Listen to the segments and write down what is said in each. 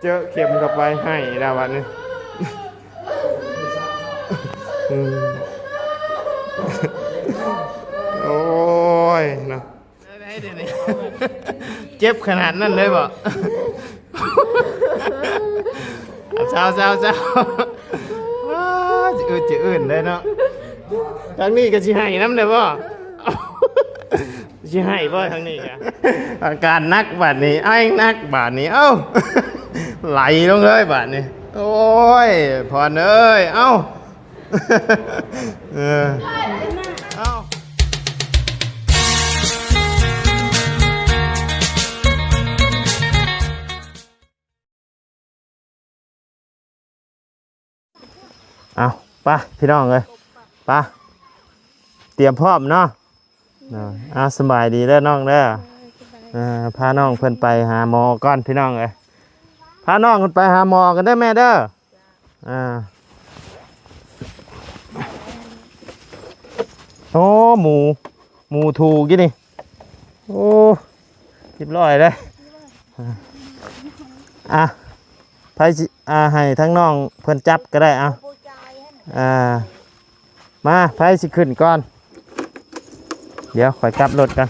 ເຈີເຂັມເຂົ້າໄປ ໃຫ້ແລ້ວບັດນີ້. ອືມ ໂອ້ຍເນາະ ເຈັບຂະໜາດນັ້ນເລີຍບໍ່? ເຊົາໆໆ ວ້າ ຈະອຶດຈະອຶນເດ້ເນາະ. ທາງນີ້ກໍຊິໃຫ້ນຳເດ້ບໍ່? ຊິໃຫ້ບໍ່ທາງນີ້ກະ? ອາການໜັກບາດນີ້ ໄອໜັກບາດນີ້ ເອົ້າ ໄຫຼລົງເລີຍບາດນີ້. ໂອ້ຍ ພອນເອີຍ ເອົ້າ ເອີ ເອົ້າ ເອົາ ໄປພີ່ນ້ອງເອີຍ ໄປ ຕຽມພ້ອມເນາະ. ເອີ ເອົາ ສະບາຍດີເດີນ້ອງເດີ. ເອີ ພານ້ອງເພິ່ນໄປຫາໝໍກ່ອນພີ່ນ້ອງເອີຍ ພານ້ອງເພິ່ນໄປຫາໝໍກັນເດີແມ່ເດີ. ອ່າ ໂອ້ ໝູ ໝູຖືກຢູ່ນີ້. ໂອ້ ຮຽບຮ້ອຍເລີຍ. ອ່າ ໃຜຊິ ອ່າ ໃຫ້ທາງນ້ອງເພິ່ນຈັບກໍໄດ້ ເອົາ ອ່າ ມາ ໃຜຊິຂຶ້ນກ່ອນ? ດຽວຂ້ອຍກັບລົດກ່ອນ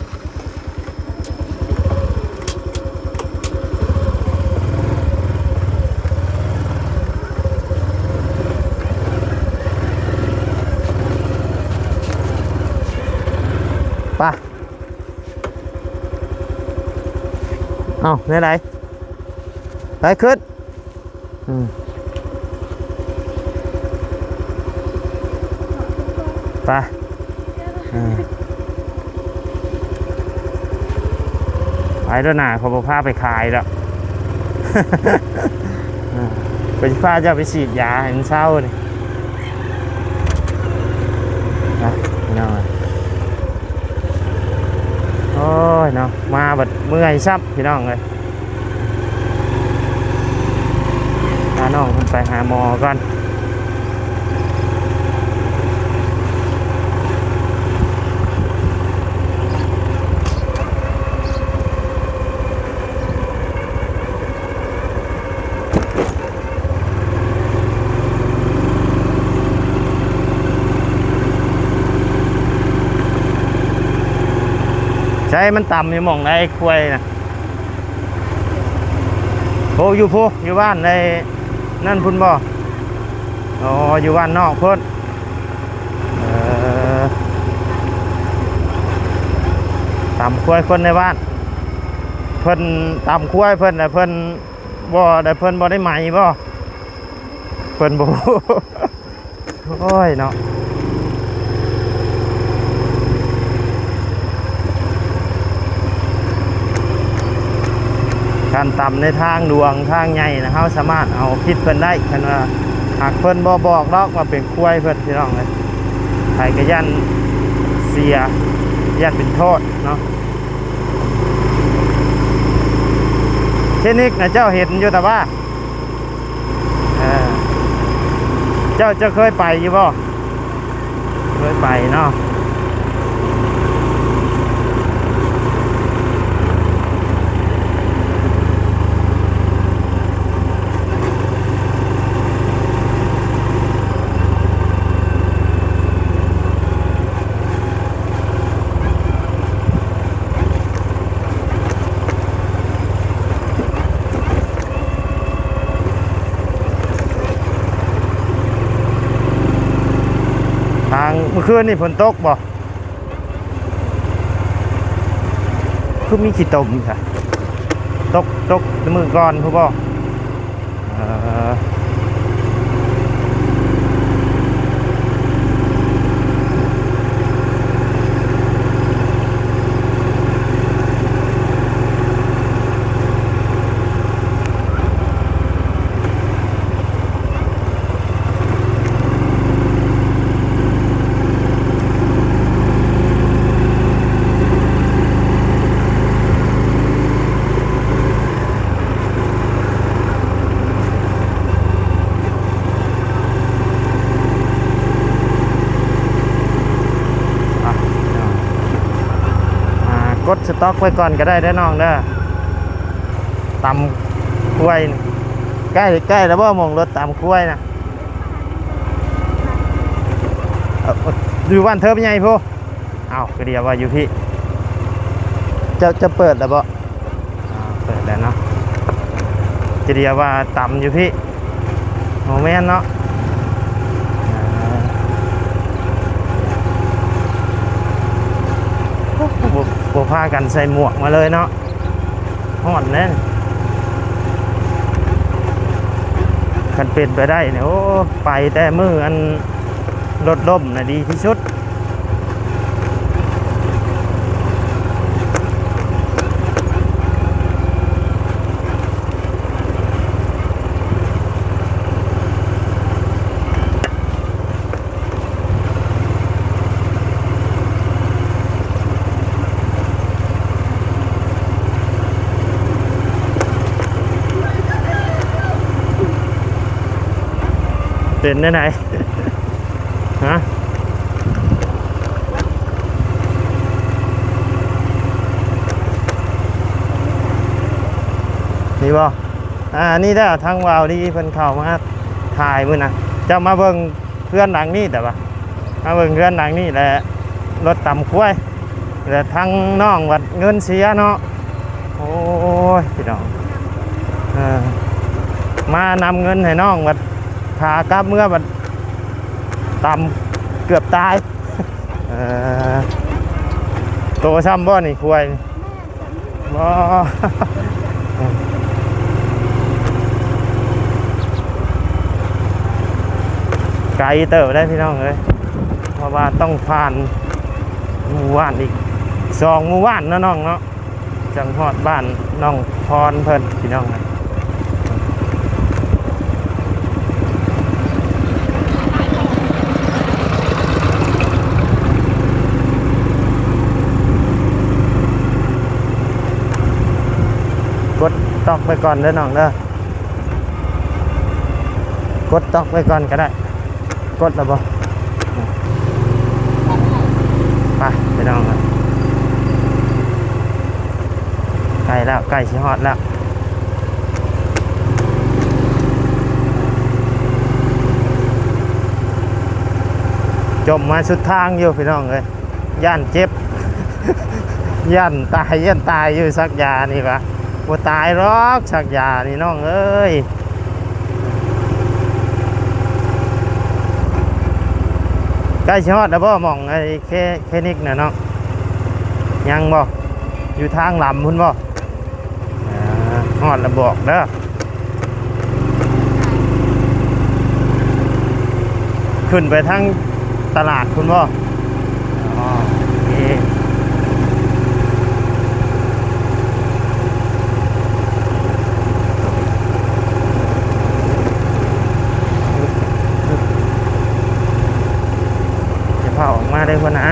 ໄປ. ເອົ້າ ແນວໃດ? ໄປຂຶ້ນ ອືມ ໄປ ເອີ ໄປໂດດໜ້າ ເຂົາບໍ່ພາໄປຂາຍດອກ ເອີ ເພິ່ນຊິພາເຈົ້າໄປສີດຢາໃຫ້ມັນເຊົານີ້ ນະ ພີ່ນ້ອງເອີຍ. ໂອ້ຍເນາະ ມາບັດເມື່ອຍຊ້ຳພີ່ນ້ອງເອີຍ ພານ້ອງເພິ່ນໄປຫາໝໍກ່ອນ. ໃສ ມັນຕຳຢູ່ໝ່ອງໃດຄວາຍນະ? ໂອ້ ຢູ່ພຸ້ນ ຢູ່ບ້ານໃນນັ້ນພຸ້ນບໍ່? ອໍ ຢູ່ບ້ານນອກພຸ້ນ. ເອີ ຕຳຄວາຍຄົນໃນບ້ານ ເພິ່ນຕຳຄວາຍເພິ່ນນະ ເພິ່ນ ບໍ່ໄດ້ ເພິ່ນບໍ່ໄດ້ໄໝບໍ່? ເພິ່ນບໍ່ ໂອ້ຍເນາະ ຄັນຕຳໃນທາງຫຼວງທາງໃຫຍ່ນະ ເຮົາສາມາດເອົາຜິດເພິ່ນໄດ້ ຄັນວ່າ ຫາກເພິ່ນບໍ່ບອກດອກວ່າເປັນຄວາຍເພິ່ນ ພີ່ນ້ອງເອີຍ ໃຜກໍຢ້ານເສຍ ຢ້ານເປັນໂທດເນາະ. ເຄນິກນະ ເຈົ້າເຫັນຢູ່ຕະວ່າ ເອີ ເຈົ້າ ເຈົ້າເຄີຍໄປຢູ່ບໍ່? ເຄີຍໄປເນາະ. ທາງ ມື້ຄືນນີ້ຝົນຕົກບໍ່? ຄືມີຂີ້ຕົມຊະ ຕົກ ຕົກແຕ່ມື້ກ່ອນພຸ້ນບໍ່? ເອີ ອ່ະ ອ່າ ກົດສະຕັອກໄວ້ກ່ອນກໍໄດ້ເດີນ້ອງເດີ ຕຳຄວາຍ. ໃກ້ ໃກ້ແລ້ວບໍ່ ໝ່ອງລົດຕຳຄວາຍນະ? ເອີ ຢູ່ບ້ານເທີບໃຫຍ່ພຸ້ນ. ອ້າວ ຄືດຽວວ່າຢູ່ພີ້ ເຈົ້າ ເຈົ້າເປີດແລ້ວບໍ່? ອ່າ ເປີດແລ້ວເນາະ. ຈະເດຍວ່າຕຳຢູ່ພີ້ ບໍ່ແມ່ນເນາະ. ເອີ ບໍ່ ບໍ່ພາກັນໃສ່ໝວກມາເລີຍເນາະ. ຮ້ອນແດ່. ຄັນເປັນໄປໄດ້ນີ້ ໂອ້ ໄປແຕ່ມື້ອັນລົດລົ້ມນະດີທີ່ສຸດ. ເປັນແນວໃດ? ຮະ? ນີ້ບໍ່? ອ່າ ນີ້ເດີ ທາງວາວດີເພິ່ນເຂົ້າມາຖ່າຍມື້ນະ. ເຈົ້າມາເບິ່ງ ເຮືອນຫຼັງນີ້ ແຕ່ວ່າມາເບິ່ງເຮືອນຫຼັງນີ້ແຫຼະ ລົດຕຳຄວາຍ ແລະ ທາງນ້ອງວ່າເງິນເສຍເນາະ. ໂອ້ຍ ພີ່ນ້ອງ ເອີ ມານຳເງິນໃຫ້ນ້ອງ ບັດຂາກັບເມືອບັດຕຳເກືອບຕາຍ. ເອີ ໂຕຊ້ຳບໍ່ນີ້ຄວາຍນີ້? ບໍ່ ໄກເຕີບໄດ໋ພີ່ນ້ອງເອີຍ ເພາະວ່າຕ້ອງຜ່ານໝູ່ບ້ານອີກສອງໝູ່ບ້ານເນາະນ້ອງເນາະ ຈັ່ງຮອດບ້ານນ້ອງພອນເພິ່ນພີ່ນ້ອງ. ກົດຕ໋ອກໄວ້ກ່ອນເດີນ້ອງເດີ ກົດຕ໋ອກໄວ້ກ່ອນກໍໄດ້. ກົດແລ້ວບໍ່? ໄປພີ່ນ້ອງ ໃກ້ແລ້ວ ໃກ້ຊິຮອດແລ້ວ. ຈົມມາສຸດທາງຢູ່ພີ່ນ້ອງເອີຍ ຢ້ານເຈັບ ຢ້ານຕາຍ ຢ້ານຕາຍຢູ່ ສັກຢານີ້ຫວາ ບໍ່ຕາຍດອກ ສັກຢານີ້ນ້ອງເອີຍ. ໃກ້ຊິຮອດແລ້ວບໍ່ ໝ່ອງໄອ້ເຄ ເຄນິກນະນ້ອງ? ຍັງບໍ່? ຢູ່ທາງລຳພຸ້ນບໍ່? ອ່າ ຮອດແລ້ວບອກເດີ ຂຶ້ນໄປທາງຕະຫຼາດພຸ້ນບໍ່? ອໍ ໂອເຄ ຢ່າຟ້າວອອກມາເດີຫົວໜ້າ.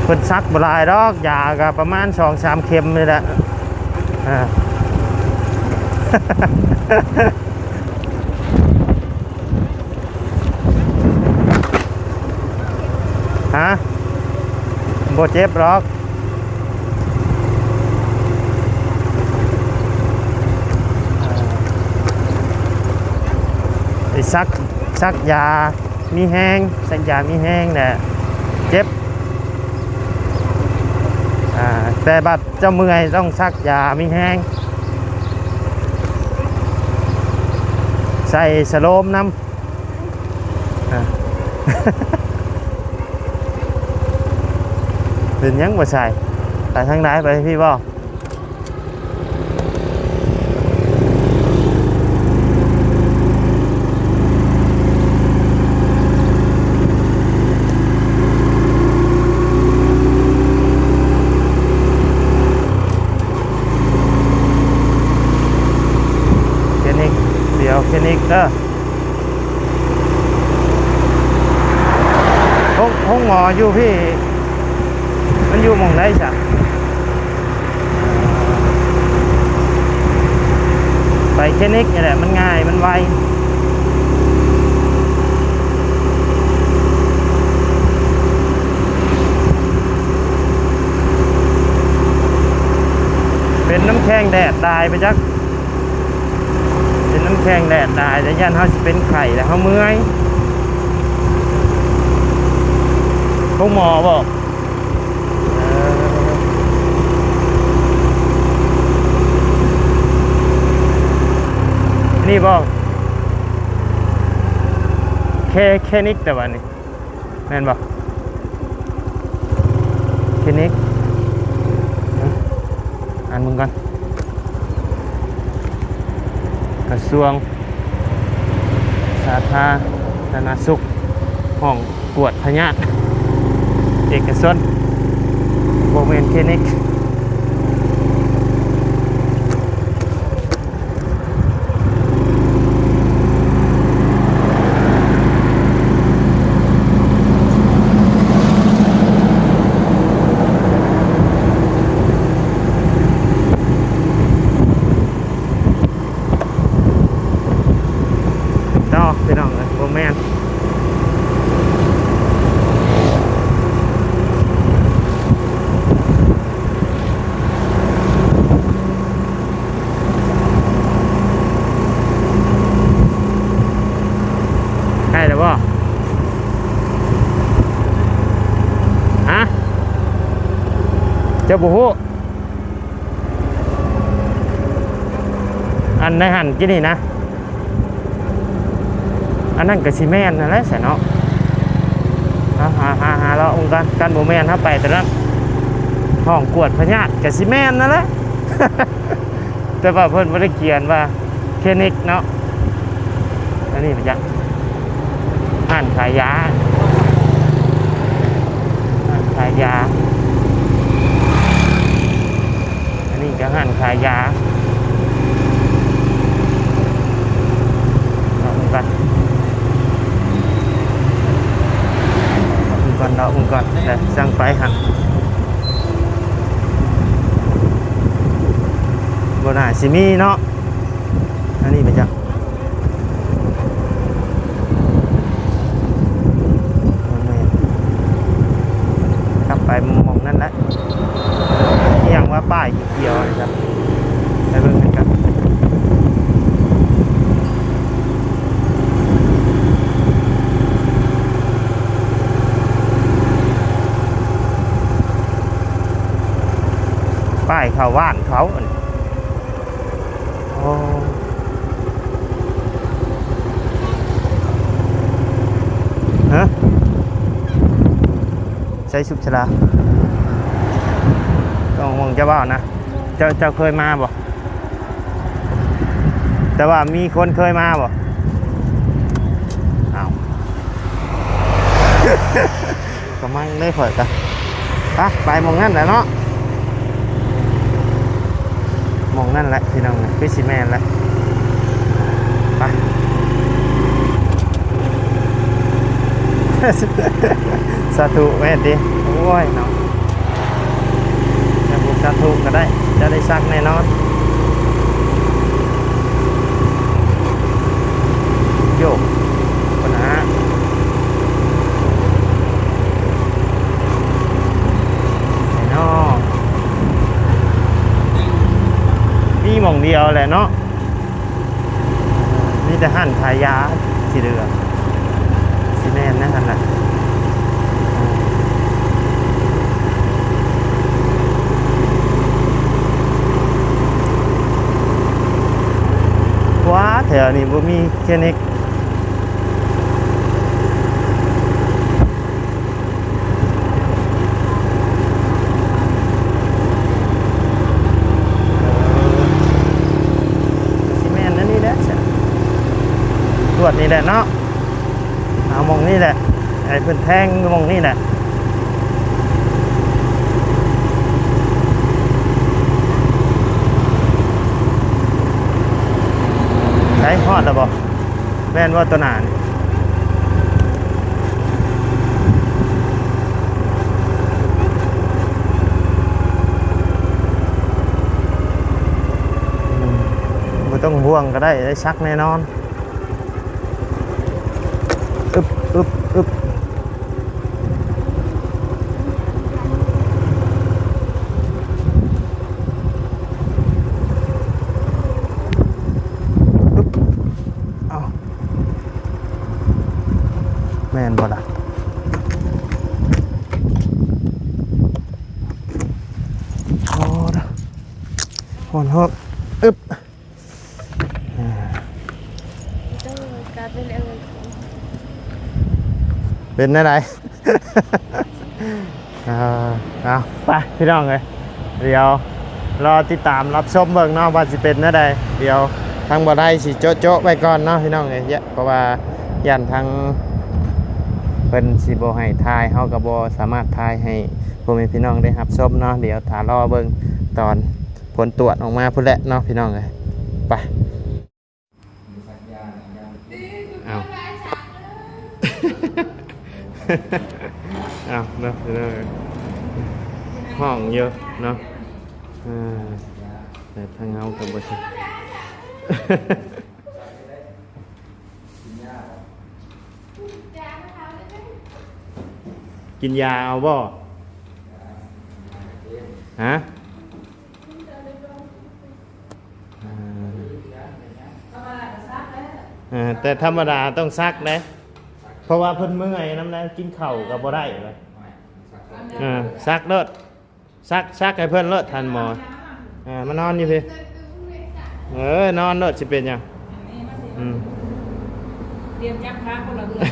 ເພິ່ນສັກບໍ່ຫຼາຍດອກ ຢາກໍປະມານສອງສາມເຂັມນີ້ແຫຼະ. ອ່າ ຮະ? ບໍ່ເຈັບດອກ ໄປສັກ ສັກຢາມີແຮງ ສັກຢາມີແຮງແຫຼະເຈັບ. ອ່າ ແຕ່ບັດເຈົ້າເມື່ອຍຕ້ອງສັກຢາມີແຮງ ໃສ່ສະໂລມນຳ. ອ່າ ເປັນຫຍັງບໍ່ໃສ່? ໄປທາງໃດ? ໄປພີ້ບໍ່? ເຄນິກ ດຽວເຄນິກເດີ. ໂຮງ ໂຮງໝໍຢູ່ພີ້ ມັນຢູ່ໝ່ອງໃດຊະ? ໄປເຄນິກນີ້ແຫຼະ ມັນງ່າຍ ມັນໄວ. ງແດດຫຼາຍໄປຈັກ ເປັນນ້ຳແຂງແດດຫຼາຍ ແລ້ວຢ້ານເຮົາຊິເປັນໄຂ້ ແລ້ວເຮົາເມື່ອຍ ໂຮງໝໍບໍ? ເອີ ນີ້ບໍ? ແຄ ແຄນິກ ແຕ່ວ່ານີ້ ແມ່ນບໍ່? ຄລິນິກ ອ່ານເບິ່ງກ່ອນ ກະຊວງສາທາລະນະສຸກ ຫ້ອງກວດພະຍາດເອກະຊົນ ບໍ່ແມ່ນຄລິນິກ. ຕໍ່ ພີ່ນ້ອງເອີຍ ບໍ່ແມ່ນ. ໃກ້ແລ້ວບໍ່? ຮະ? ເຈົ້າບໍ່ຮູ້? ອັນໃນຫັ້ນກີ້ນີ້ນະ ອັນນັ້ນກະຊິແມ່ນຫັ້ນແຫຼະຊະເນາະ. ເອົາ ຫາ ຫາ ຫາເລາະເບິ່ງກ່ອນ ຄັນບໍ່ແມ່ນເຮົາໄປໂຕນັ້ນ ຫ້ອງກວດພະຍາດກະຊິແມ່ນຫັ້ນແຫຼະ ແຕ່ວ່າເພິ່ນບໍ່ໄດ້ຂຽນວ່າຄລິນິກເນາະ. ອັນນີ້ມັນຈັກ ຮ້ານຂາຍຢາ ຮ້ານຂາຍຢາ ອັນນີ້ກະຮ້ານຂາຍຢາ. ເລາະເບິ່ງກ່ອນ ເລາະເບິ່ງກ່ອນ ເລາະເບິ່ງກ່ອນ ແລ້ວຈັ່ງໄປຫັ້ນ. ບໍ່ໜ້າຊິມີເນາະ ອັນນີ້ໄປຈັກ ບໍ່ແມ່ນ ກັບໄປໝ່ອງນັ້ນແຫຼະ. ອີ່ຫຍັງວ່າປ້າຍຂຽວໆ ນີ້ ໄປເບິ່ງນຳກັນ. ປ້າຍເຂົ້າບ້ານເຂົາ ໂອ້ ຮະ? ໃສສຸກຊະລາ ຕ້ອງເບິ່ງເຈົ້າເວົ້ານະ. ເຈົ້າ ເຈົ້າເຄີຍມາບໍ່? ແຕ່ວ່າມີຄົນເຄີຍມາບໍ່? ອ້າວ ກະມັນເລີຍ ຂ້ອຍກະ ໄປ ໄປໝ່ອງນັ້ນແຫຼະເນາະ. ໝ່ອງນັ້ນແຫຼະພີ່ນ້ອງ ຄືຊິແມ່ນແຫຼະ ໄປ. ສາທຸ ແມ່ນຕິ? ໂອ້ຍເນາະ ແຕ່ບໍ່ສາທຸກະໄດ້ ຈະໄດ້ສັກແນ່ນອນ. ໂຍກ ພຸ້ນນະ. ແນ່ນອນ ມີໝ່ອງດຽວແຫຼະເນາະ ມີແຕ່ຮ້ານຂາຍຢາທີ່ເຫຼືອ ຊິແມ່ນແນວຫັ້ນລະ. ວ້າ ແຖວນີ້ບໍ່ມີຄລີນິກ. ເອີ ຊິແມ່ນອັນນີ້ແຫຼະ ກວດນີ້ແຫຼະເນາະ ເອົາໝ່ອງນີ້ແຫຼະ ໃຫ້ເພິ່ນແທງຢູ່ໝ່ອງນີ້ແຫຼະ. ໃສ ຮອດແລ້ວບໍ່? ແມ່ນບໍ່ ໂຕໜ້ານີ້? ອືມ ບໍ່ຕ້ອງຫ່ວງກະໄດ້ ໄດ້ສັກແນ່ນອນ. ອຶບ ອຶບ ອຶບ. ຮອດຮອບ ອຶບ ເປັນແນວໃດ? ອ່າ ເອົາ ໄປພີ່ນ້ອງເອີຍ ດຽວລໍຕິດຕາມຮັບຊົມເບິ່ງເນາະ ວ່າຊິເປັນແນວໃດ. ດຽວທາງບໍ່ໄດ້ຊິໂຈະໆໄວ້ກ່ອນເນາະພີ່ນ້ອງເອີຍ ເພາະວ່າຢ້ານທາງເພິ່ນຊິບໍ່ໃຫ້ຖ່າຍ ເຮົາກໍບໍ່ສາມາດຖ່າຍໃຫ້ພໍ່ແມ່ພີ່ນ້ອງໄດ້ຮັບຊົມເນາະ. ດຽວຖ້າລໍເບິ່ງຕອນຜົນກວດອອກມາພຸ້ນແຫຼະເນາະພີ່ນ້ອງເອີຍ ໄປ. ເອົາ ເອົາເນາະ ພີ່ນ້ອງເອີຍ ຮ້ອງຢູ່ເນາະ ເອີ ແຕ່ທາງເຮົາກໍບໍ່ຊິ ກິນຢາເອົາບໍ່? ຮະ? ອ່າ ເອີ ແຕ່ທຳມະດາຕ້ອງຊັກເດ້ ເພາະວ່າເພິ່ນເມື່ອຍນຳແລ້ວ ກິນເຂົ້າກໍບໍ່ໄດ້ເລີຍ ເອີ ຊັກໂລດ ຊັກ ຊັກໃຫ້ເພິ່ນໂລດທ່ານໝໍ ເອີ ມານອນຢູ່ພີ້ ເອີ ນອນໂລດ ຊິເປັນຫຍັງ ອືມ ຕຽມຈັບຂາຄົນລະເຮືອນ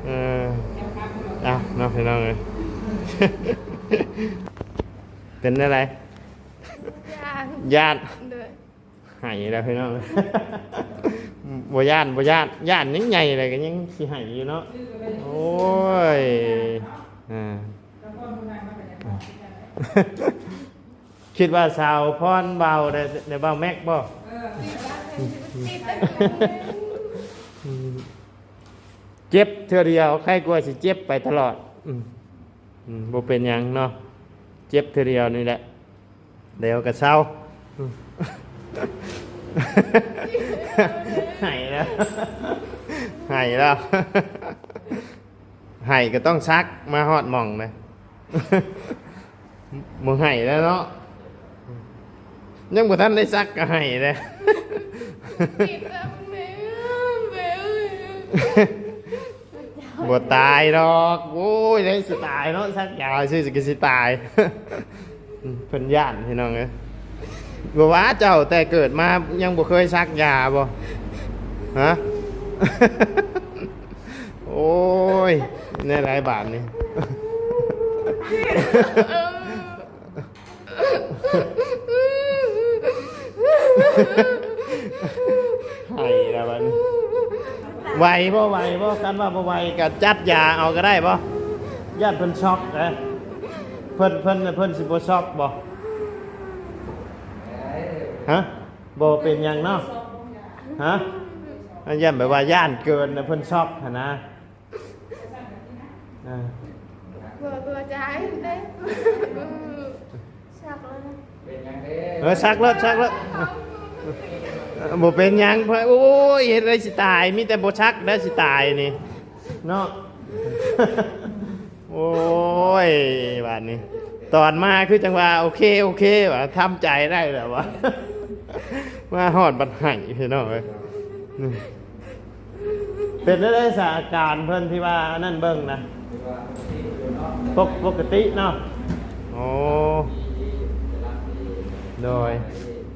ເອີ ຈັບຂາຄົນລະເຮືອນ ເອົາເນາະ ພີ່ນ້ອງເອີຍ ເປັນແນວໃດ? ຢ້ານ ຢ້ານ ໂດຍ ໄຫ້ແລ້ວພີ່ນ້ອງ ບໍ່ຢ້ານ ບໍ່ຢ້ານ ຢ້ານຍັງໃຫຍ່ແລ້ວກໍຍັງຊິໄຫ້ຢູ່ເນາະ ໂອ້ຍ ອ່າ ຄິດວ່າສາວພອນເວົ້າໄດ້ ໄດ້ເວົ້າແມັກບໍ່? ເຈັບເທື່ອດຽວ ໄຄກວ່າຊິເຈັບໄປຕະຫຼອດ ອືມ ອືມ ບໍ່ເປັນຫຍັງເນາະ ເຈັບເທື່ອດຽວນີ້ແຫຼະ ດຽວກໍເຊົາ ໄຫ້ແລ້ວ ໄຫ້ແລ້ວ ໄຫ້ກໍຕ້ອງຊັກ ມາຮອດໝ່ອງເລີຍ ບໍ່ໄຫ້ແລ້ວເນາະ ຍັງບໍ່ທັນໄດ້ຊັກກໍໄຫ້ແລ້ວ ບໍ່ຕາຍດອກ ໂອ້ຍ ໄດ້ຊິຕາຍເນາະ ຊັກຢາຊື່ໆກໍຊິຕາຍ ເພິ່ນຢ້ານພີ່ນ້ອງເອີຍ ບໍ່ວ່າເຈົ້າແຕ່ເກີດມາຍັງບໍ່ເຄີຍຊັກຢາບໍ່? ຮະ? ໂອ້ຍ ແນວໃດບາດນີ້? ໄຫ້ແລ້ວບັດນີ້ ໄຫວບໍ່ ໄຫວບໍ່? ຄັນວ່າບໍ່ໄຫວກໍຈັດຢາເອົາກໍໄດ້ບໍ່? ຢ້ານເພິ່ນຊັອກເດ້ ເພິ່ນ ເພິ່ນ ເພິ່ນຊິບໍ່ຊັອກບໍ່? ຮະ? ບໍ່ເປັນຫຍັງເນາະ ຮະ? ຢ້ານແບບວ່າຢ້ານເກີນນະ ເພິ່ນຊັອກຫັ້ນນະ. ອ່າ ບໍ່ ບໍ່ຈະໃຫ້ເດ້ ຊັກແລ້ວນະ ເອີ ຊັກໂລດ ຊັກໂລດ ບໍ່ເປັນຫຍັງ. ໂອ້ຍ ເຮັດໄດ້ຊິຕາຍ ມີແຕ່ບໍ່ຊັກໄດ້ຊິຕາຍນີ້ເນາະ. ໂອ້ຍ ບາດນີ້ຕອນມາຄືຈັ່ງວ່າໂອເຄ ໂອເຄວ່າ ທຳໃຈໄດ້ແລ້ວວ່າ ມາຮອດບັດໄຫ້ພີ່ນ້ອງເອີຍ. ເປັນໄດ້ສາອາການເພິ່ນທີ່ວ່າອັນນັ້ນເບິ່ງນະ ປົກ ປົກກະຕິເນາະ. ໂອ້ ໂດຍ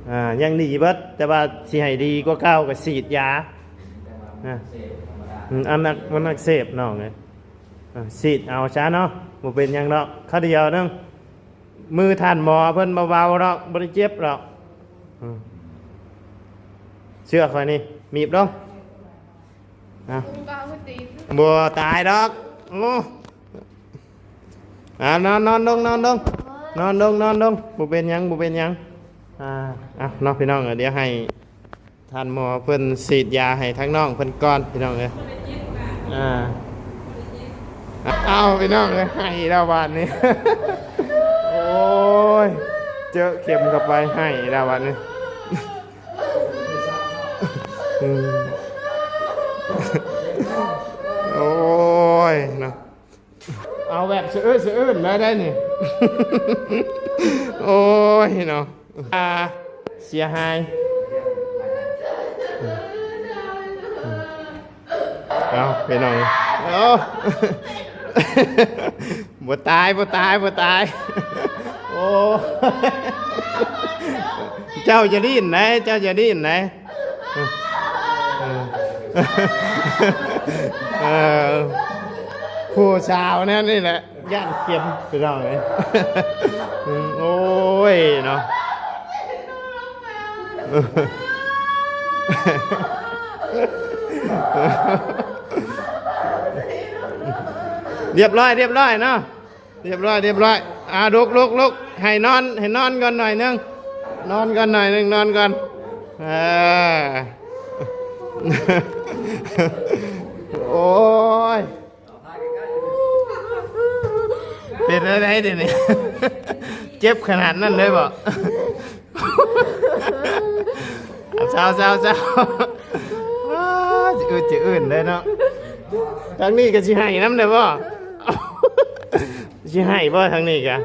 ອ່າ ຍັງດີເບິດ ແຕ່ວ່າຊິໃຫ້ດີກວ່າເກົ່າກໍສີດຢານະ. ອືມ ອັນນັ້ນມັນອັກເສບນ້ອງເອີຍ. ອ່າ ສີດເອົາຊະເນາະ ບໍ່ເປັນຫຍັງດອກ ຄາວດຽວໜຶ່ງ. ມືທ່ານໝໍເພິ່ນບໍ່ເບົາດອກ ບໍ່ໄດ້ເຈັບດອກ. ອືມ ເຊື່ອຂ້ອຍນີ້ ມີບລົງ. ອ່ະ ບໍ່ຕາຍດອກ. ໂອ້ ອ່າ ນອນ ນອນລົງ ນອນລົງ ນອນລົງ ນອນລົງ. ບໍ່ເປັນຫຍັງ ບໍ່ເປັນຫຍັງ. ອ່າ ເອົາເນາະ ພີ່ນ້ອງ ດຽວໃຫ້ ທ່ານໝໍເພິ່ນສີດຢາໃຫ້ທາງນ້ອງເພິ່ນກ່ອນ ພີ່ນ້ອງເອີຍ. ອ່າ ເອົາ ພີ່ນ້ອງເອີຍ ໄຫ້ແລ້ວບາດນີ້. ໂອ້ຍ ເຈີເຂັມເຂົ້າໄປ ໄຫ້ແລ້ວບາດນີ້. ອືມ ໂອ້ຍເນາະ. ເອົາແບບສະອື້ນສະອື້ນໄດ້ໄດ໋ນີ້. ໂອ້ຍເນາະ ອ່າ ເສຍຫາຍ. ເອົາ ພີ່ນ້ອງ ເອົາ ບໍ່ຕາຍ ບໍ່ຕາຍ ບໍ່ຕາຍ. ໂອ້ ເຈົ້າຢ່າດີ້ນໄດ໋ ເຈົ້າຢ່າດີ້ນໄດ໋. ເອີ ເອີ ຜູ້ສາວແນວນີ້ແຫຼະ ຢ້ານເຂັມ ພີ່ນ້ອງເອີຍ. ໂອ້ຍເນາະ ຮຽບຮ້ອຍ ຮຽບຮ້ອຍເນາະ. ຮຽບຮ້ອຍ ຮຽບຮ້ອຍ. ອ່າ ລຸກ ລຸກ ລຸກ ໃຫ້ນອນ ໃຫ້ນອນກ່ອນໜ້ອຍໜຶ່ງ ນອນກ່ອນໜ້ອຍໜຶ່ງ ນອນກ່ອນ. ເອີ ໂອ້ຍ ເປັນແນວໃດດຽວນີ້ ເຈັບຂະໜາດນັ້ນເລີຍບໍ? ເຊົາ ເຊົາ ເຊົາ ອ້າ ຈະອຶດຈະອຶດເລີຍເນາະ. ທາງນີ້ກໍຊິໄຫ້ນຳເດ້ບໍ? ຊິໄຫ້ບໍ່ທາງນີ້ກະ?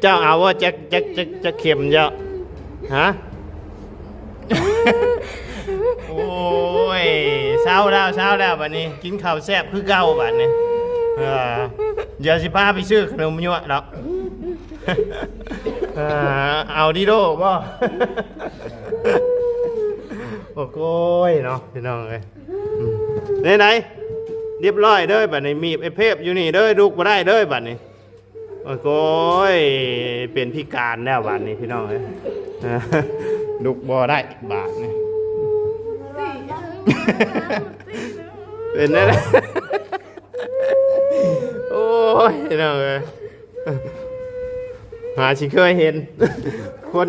ເຈົ້າເອົາບໍ່ ຈັກ ຈັກ ຈັກ ຈັກເຂັມເຈົ້າ? ຮະ? ໂອ້ຍ ເຊົາແລ້ວ ເຊົາແລ້ວ ບາດນີ້ກິນເຂົ້າແຊບຄືເກົ່າບາດນີ້. ເອີ ດຽວຊິພາໄປຊື້ຂະໜົມຍົວະດອກ. ເອີ ເອົາດີໂດບໍ່? ໂອ້ໂກຍເນາະ ພີ່ນ້ອງເອີຍ. ອືມ ແນວໃດ ຮຽບຮ້ອຍເດີ ບາດນີ້ມີບໄອ້ເພບຢູ່ນີ້ເດີ ລຸກບໍ່ໄດ້ເດີ ບາດນີ້. ໂອ້ຍໂກຍ ເປັນພິການແລ້ວບາດນີ້ ພີ່ນ້ອງເອີຍ. ລຸກບໍ່ໄດ້ບາດນີ້ ເປັນແນວໃດ? ໂອ້ຍ ພີ່ນ້ອງເອີຍ ຫາຊິເຄີຍເຫັນ ຄົນ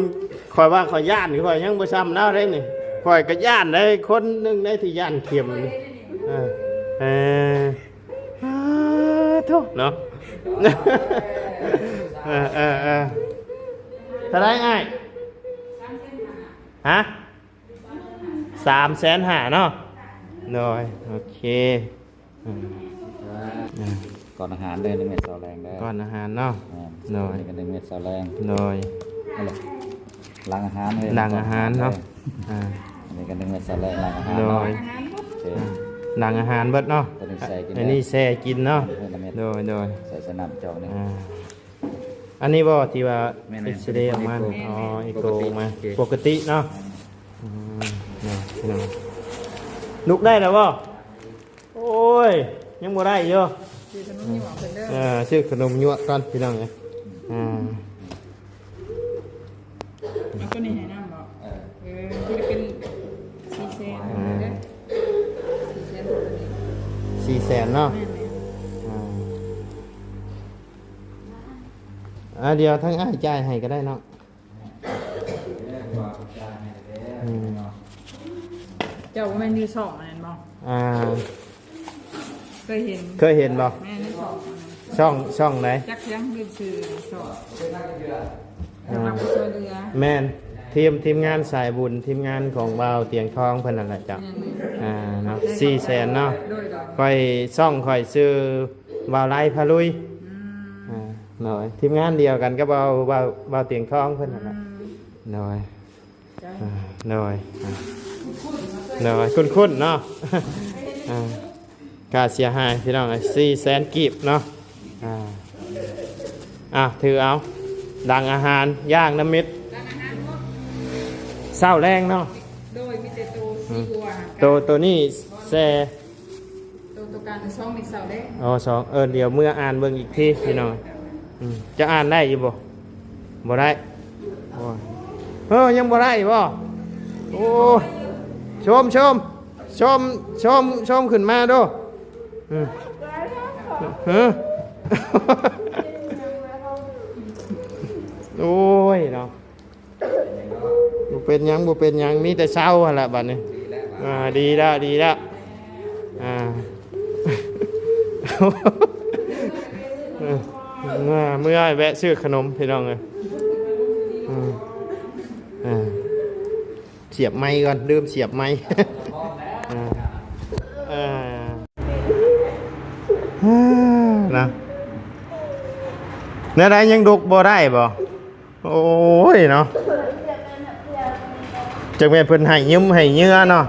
ຂ້ອຍວ່າຂ້ອຍຢ້ານ ຂ້ອຍຍັງບໍ່ຊ່ຳລາວເດ້ນີ້. ຂ້ອຍກໍຢ້ານໄດ໋ ຄົນໜຶ່ງໄດ໋ທີ່ຢ້ານເຂັມນີ້. ເອີ ເອີ ອາ ໂທ້ເນາະ. ເອີ ເອີ ເອີ ເທົ່າໃດອ້າຍ? ຮະ? ສາມແສນຫ້າເນາະ. ໂດຍ ໂອເຄ. ອືມ ອືມ ກ່ອນອາຫານເດີ ໜຶ່ງເມັດເຊົ້າແລງເດີ ກ່ອນອາຫານເນາະ. ແມ່ນ ໂດຍ ນີ້ກໍໜຶ່ງເມັດເຊົ້າແລງ. ໂດຍ ນັ້ນແຫຼະ ຫຼັງອາຫານເດີ ຫຼັງອາຫານເນາະ. ກ່ອນອາຫານເດີ ອ່າ ອັນນີ້ກໍໜຶ່ງເມັດເຊົ້າແລງ ຫຼັງອາຫານເນາະ. ໂດຍ ໂອເຄ ອ່າ ຫຼັງອາຫານເບິດເນາະ. ຕົວນີ້ແຊ່ກິນ ອັນນີ້ແຊ່ກິນເນາະ. ເອີ ໜຶ່ງເມັດ ໂດຍ ໂດຍ ໃສ່ ໃສ່ນ້ຳຈອກໜຶ່ງ. ອ່າ ອັນນີ້ບໍ່ທີ່ວ່າ ແມ່ນໆ ເອັກຊະເຣອອກມາ? ແມ່ນໆ ອໍ ເອັກໂກອອກມາ ໂອເຄ ປົກກະຕິເນາະ. ອືມ ເນາະ ພີ່ນ້ອງ ລຸກໄດ້ແລ້ວບໍ່? ໂອ້ຍ ຍັງບໍ່ໄດ້ຢູ່ ຊື້ຂະໜົມຍົວະເພິ່ນເດີ. ເອີ ຊື້ຂະໜົມຍົວະກ່ອນ ພີ່ນ້ອງເອີຍ. ອ່າ ເອົາຕົວນີ້ໃຫ້ນຳບໍ? ເອີ ເອີ ຕົວນີ້ເປັນສີ່ແສນ ອ່າ ເດີ ສີ່ແສນ ຕົວນີ້ສີ່ແສນເນາະ. ແມ່ນໆ ອ່າ ອ່າ ດຽວທາງອ້າຍຈ່າຍໃຫ້ກໍໄດ້ເນາະ. ອືມ ເຈົ້າບໍ່ແມ່ນຢູ່ຊ່ອງນັ້ນບໍ? ອ່າ ເຄີຍເຫັນ ເຄີຍເຫັນບໍ່? ແມ່ນໃນຊ່ອງ ຊ່ອງ ຊ່ອງໃດ? ຈັກຫຍັງລືມຊື່ຊ່ອງ ອ່າ ແມ່ນ ທີມ ທີມງານສາຍບຸນ ທີມງານຂອງບ່າວຕຽງທອງເພິ່ນນັ້ນແຫຼະເຈົ້າ. ແມ່ນໆ ອ່າ ເນາະ ສີ່ແສນເນາະ. ໂດຍໆ ຂ້ອຍ ຊ່ອງຂ້ອຍຊື່ ບ່າວໄລພາລຸຍ. ອືມ ອ່າ ໂດຍ ທີມງານດຽວກັນກັບບ່າວ ບ່າວ ບ່າວຕຽງທອງເພິ່ນນັ້ນແຫຼະ. ອືມ ໂດຍ ໂດຍ ອ່າ ໂດຍ ຄຸ້ນໆເນາະ. ອ່າ ຄ່າເສຍຫາຍພີ່ນ້ອງເອີຍ ສີ່ແສນກີບເນາະ. ອ່າ ອ່າ ຖືເອົາ ຫຼັງອາຫານ ຍ່າງນ້ຳເມັດ ຫຼັງອາຫານເນາະ ເຊົ້າແລງເນາະ. ໂດຍ ມີແຕ່ໂຕ ອືມ ສີ່ຕົວ ໂຕ ໂຕນີ້ແຊ່ ໂຕ ໂຕກາງສອງເມັດເຊົ້າແລງ. ອໍ ສອງ ເອີ ດຽວເມືອອ່ານເບິ່ງອີກທີພີ່ນ້ອງ. ອືມ ຈະອ່ານໄດ້ຢູ່ບໍ່? ບໍ່ໄດ້. ໂອ້ຍ ເອີ ຍັງບໍ່ໄດ້ບໍ່? ໂອ້ຍ ຊົມ ຊົມ ຊົມ ຊົມ ຊົມຂຶ້ນມາດູ. ອືມ ຮະ ໂອ້ຍເນາະ. ບໍ່ເປັນຫຍັງ ບໍ່ເປັນຫຍັງ ມີແຕ່ເຊົາຫັ້ນລະບັດນີ້. ອ່າ ດີແລ້ວ ດີແລ້ວ. ອ່າ ເອີ ເມື່ອ ເມື່ອແວະຊື້ຂະໜົມພີ່ນ້ອງເອີຍ. ອືມ ອ່າ ສຽບໄມກ່ອນ ລືມສຽບໄມ. ອ່າ ເອີ ນະ ແນວໃດ ຍັງລຸກບໍ່ໄດ້ບໍ່? ໂອ້ຍເນາະ ຈັກແມ່ນເພິ່ນໃຫ້ຍິ້ມໃຫ້ເຫຍື່ອເນາະ.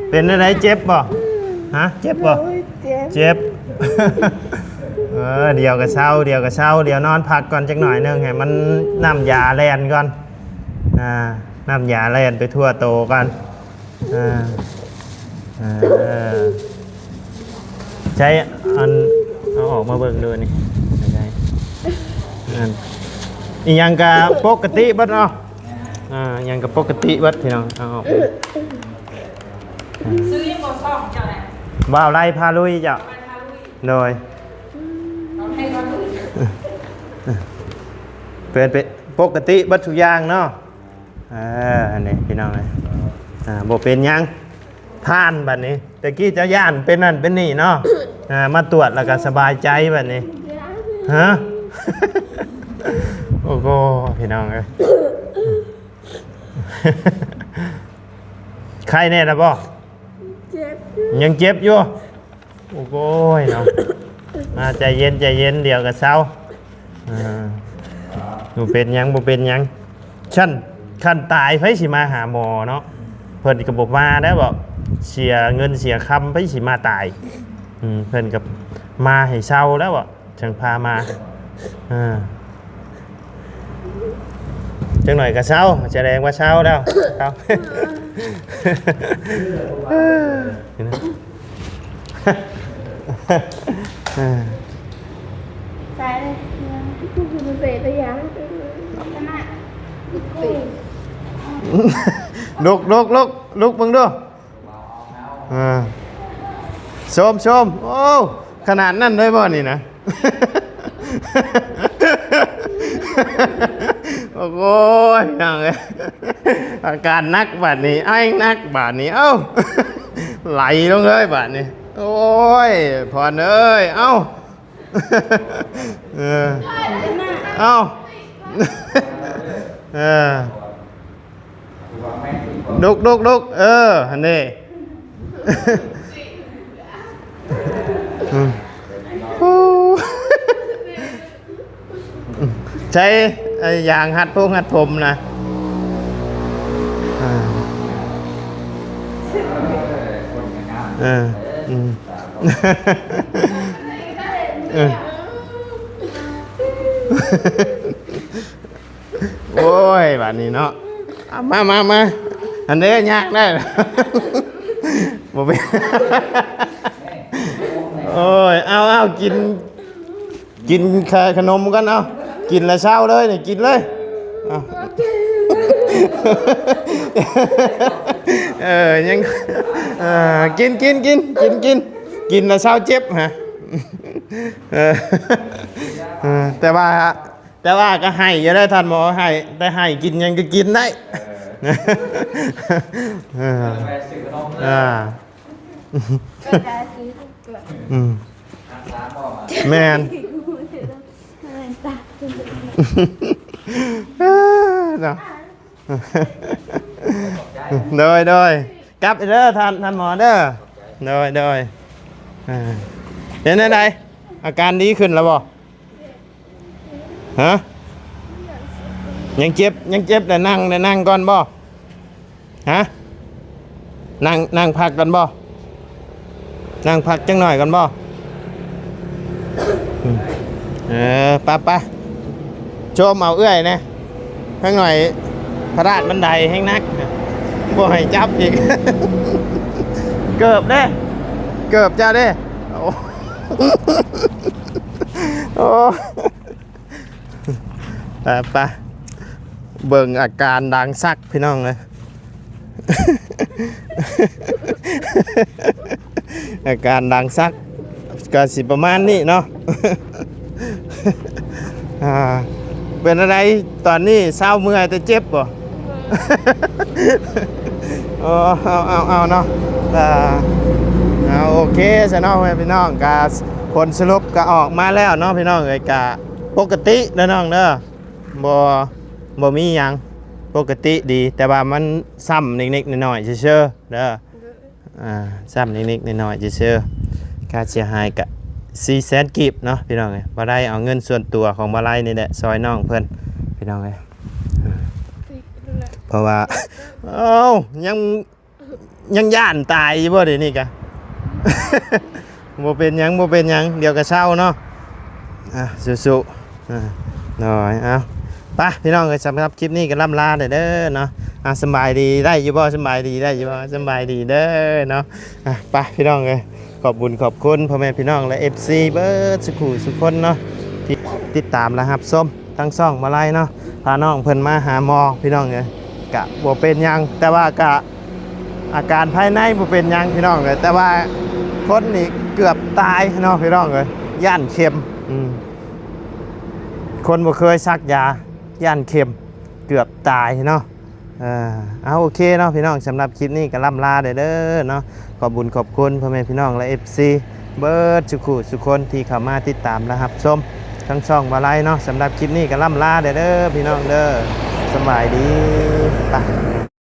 ເປັນຈັ່ງໃດ ເຈັບບໍ່? ຮະ ເຈັບບໍ່? ໂອ້ຍ ເຈັບ ເຈັບ. ເອີ ດຽວກໍເຊົາ ດຽວກໍເຊົາ ດຽວນອນພັກກ່ອນຈັກໜ້ອຍໜຶ່ງ ໃຫ້ມັນ ນ້ຳຢາແລ່ນກ່ອນ. ນ້ຳຢາແລ່ນໄປທົ່ວໂຕກ່ອນ. ເອີ ເອີ ໃຊ້ອັນ ເອົາອອກມາເບິ່ງດູນີ້. ອັນ ອີ່ຫຍັງກະປົກກະຕິເບິດເນາະ. ອ່າ ຫຍັງກະປົກກະຕິເບິດພີ່ນ້ອງ. ເອົາອອກ ຊື່ຫຍັງກໍຊ່ອງເຈົ້ານະ? ບ່າວໄລພາລຸຍເຈົ້າ. ໂດຍ ເປັນ ເປັນປົກກະຕິເບິດທຸກຢ່າງເນາະ. ເອີ ອັນນີ້ພີ່ນ້ອງເອີຍ ອ່າ ບໍ່ເປັນຫຍັງ ຜ່ານບັດນີ້. ແຕ່ກີ້ເຈົ້າຢ້ານເປັນນັ້ນເປັນນີ້ເນາະ ອ່າ ມາຕວດແລ້ວກໍສະບາຍໃຈບັດນີ້. ຮະ ໂອ້ໂຫ ພີ່ນ້ອງເອີຍ ໄຂ້ແນ່ລະບໍ່? ເຈັບຢູ່ ຍັງເຈັບຢູ່. ໂອ້ຍເນາະ ອ່າ ໃຈເຢັນ ໃຈເຢັນ ດຽວກໍເຊົາ. ອ່າ ບໍ່ເປັນຫຍັງ ບໍ່ເປັນຫຍັງ. ຄັນ ຄັນຕາຍໃຜຊິມາຫາໝໍເນາະ? ເພິ່ນກໍບໍ່ມາແລ້ວ ເວົ້າເສຍເງິນເສຍຄຳ ໃຜຊິມາຕາຍ. ອືມ ເພິ່ນກໍມາໃຫ້ເຊົາແລ້ວ ເວົ້າ ຈັ່ງພາມາ. ອ່າ ຈັກໜ້ອຍກໍເຊົາ ສະແດງວ່າເຊົາແລ້ວ ເຊົາ. ໃສ່ເລີຍ ເສຍໄປຫຍັງ? ລຸກ ລຸກ ລຸກ ລຸກເບິ່ງດູ. ເອີ ຊົມ ຊົມ. ໂອ້ ຂະໜາດນັ້ນເລີຍບໍ່ນີ້ນະ? ໂອ້ຍ ພີ່ນ້ອງເອີຍ ອາການໜັກບາດນີ້ ໄອໜັກບາດນີ້. ເອົ້າ ໄຫຼລົງເລີຍບາດນີ້. ໂອ້ຍ ພອນເອີຍ ເອົ້າ ເອີ ເອົ້າ ເອີ ລຸກ ລຸກ ລຸກ ເອີ ຫັ້ນເດ້. ອືມ ໂອ້ ໃຊ້ ໄອ້ ຢາງຮັດຜົມ ຮັດຜົມນະ. ອ່າ ເອີ ອືມ ເອີ. ໂອ້ຍ ບາດນີ້ເນາະ ເອົາ ມາ ມາ ມາ ອັນເດ້ ຍາກໄດ້ ບໍ່ເປັນ ໂອ້ຍ ເອົາ ເອົາ ກິນ ກິນຂະໜົມກ່ອນ ເອົາ ກິນແລ້ວເຊົາເລີຍນີ້ ກິນເລີຍ ເອົາ ເອີ ຍັງ ເອີ ກິນ ກິນ ກິນ ກິນ ກິນ ກິນແລ້ວເຊົາເຈັບ ຮະ ເອີ ເອີ ແຕ່ວ່າ ແຕ່ວ່າກໍໃຫ້ຢູ່ເດ້ທ່ານໝໍ ໃຫ້ ແຕ່ໃຫ້ກິນຫຍັງກໍກິນໄດ້ ເອີ ອ່າ ອືມ ແມ່ນ ເນາະ ໂດຍ ໂດຍ ກັບເດີທ່ານ ທ່ານໝໍເດີ ໂດຍ ໂດຍ ເປັນຈັ່ງໃດ ອາການດີຂຶ້ນແລ້ວບໍ່? ຮະ ຍັງເຈັບ ຍັງເຈັບ ແຕ່ນັ່ງ ແຕ່ນັ່ງກ່ອນບໍ່? ຮະ ນັ່ງ ນັ່ງພັກກ່ອນບໍ່? ນັ່ງພັກຈັກໜ້ອຍກ່ອນບໍ່? ເອີ ໄປໆ ໂຈມເອົາເອື້ອຍແດ່ ທາງໜ້ອຍ ພະລາດບັນໄດແຮງໜັກ ບໍ່ໃຫ້ຈັບອີກ ເກີບເດ້ ເກີບເຈົ້າເດ້ ໂອ້ ໂອ້ ໄປ ໄປ ເບິ່ງອາການດາງສັກພີ່ນ້ອງເອີຍ ອາການດາງສັກກໍຊິປະມານນີ້ເນາະ ອ່າ ເປັນຈັ່ງໃດຕອນນີ້ ເຊົາເມື່ອຍແຕ່ເຈັບບໍ່? ເອີ ເອົາ ເອົາ ເອົາເນາະ ເອົາ ໂອເຄຊະເນາະ ພໍ່ແມ່ພີ່ນ້ອງ ກໍຜົນສະຫຼຸບກໍອອກມາແລ້ວເນາະ ພີ່ນ້ອງເອີຍ ກໍປົກກະຕິເດີນ້ອງເດີ ບໍ່ ບໍ່ມີຫຍັງ ປົກກະຕິດີ ແຕ່ວ່າມັນຊ້ຳນິດໆໜ້ອຍໆຊື່ໆເດີ ອ່າ ຊ້ຳນິດໆໜ້ອຍໆຊື່ໆ ຄ່າເສຍຫາຍກະສີ່ແສນກີບເນາະ ພີ່ນ້ອງເອີຍ ບໍ່ໄດ້ເອົາເງິນສ່ວນຕົວຂອງບໍ່ໄດ້ນີ້ແຫຼະ ຊ່ອຍນ້ອງເພິ່ນ ພີ່ນ້ອງເອີຍ ເພາະວ່າ ເອົ້າ ຍັງ ຍັງຢ້ານຕາຍຢູ່ບໍ່ດຽວນີ້ກະ? ບໍ່ເປັນຫຍັງ ບໍ່ເປັນຫຍັງ ດຽວກະເຊົາເນາະ ອ່າ ສູ້ໆ ອ່າ ໂດຍ ເອົາ ໄປພີ່ນ້ອງເອີຍ ສຳລັບຄລິບນີ້ກໍລ່ຳລາເດີເນາະ. ອ່າ ສະບາຍດີ ໄດ້ຢູ່ບໍ່? ສະບາຍດີ ໄດ້ຢູ່ບໍ່? ສະບາຍດີເດີເນາະ. ອ່າ ໄປພີ່ນ້ອງເອີຍ ຂອບບຸນຂອບຄຸນພໍ່ແມ່ພີ່ນ້ອງ ແລະ ເອັຟຊີ ເບິດສຸຂູສຸຄົນເນາະ ທີ່ຕິດຕາມ ແລະ ຮັບຊົມທາງຊ່ອງມາໄລເນາະ. ພານ້ອງເພິ່ນມາຫາໝໍພີ່ນ້ອງເອີຍ ກະບໍ່ເປັນຫຍັງ ແຕ່ວ່າກະ ອາການພາຍໃນບໍ່ເປັນຫຍັງພີ່ນ້ອງເອີຍ ແຕ່ວ່າຄົນນີ້ເກືອບຕາຍເນາະພີ່ນ້ອງເອີຍ ຢ້ານເຂັມ. ອືມ ຄົນບໍ່ເຄີຍສັກຢາ ຢ້ານເຂັມ ເກືອບຕາຍເນາະ. ເອີ ເອົາ ໂອເຄເນາະພີ່ນ້ອງ ສຳລັບຄລິບນີ້ກໍລ່ຳລາເດີເນາະ. ຂອບບຸນຂອບຄຸນພໍ່ແມ່ພີ່ນ້ອງ ແລະ ເອັຟຊີ ເບິດສຸຂູສຸຄົນທີ່ເຂົ້າມາຕິດຕາມ ແລະ ຮັບຊົມທາງຊ່ອງມາໄລເນາະ. ສຳລັບຄລິບນີ້ກໍລ່ຳລາເດີພີ່ນ້ອງເດີ ສະບາຍດີ ໄປ.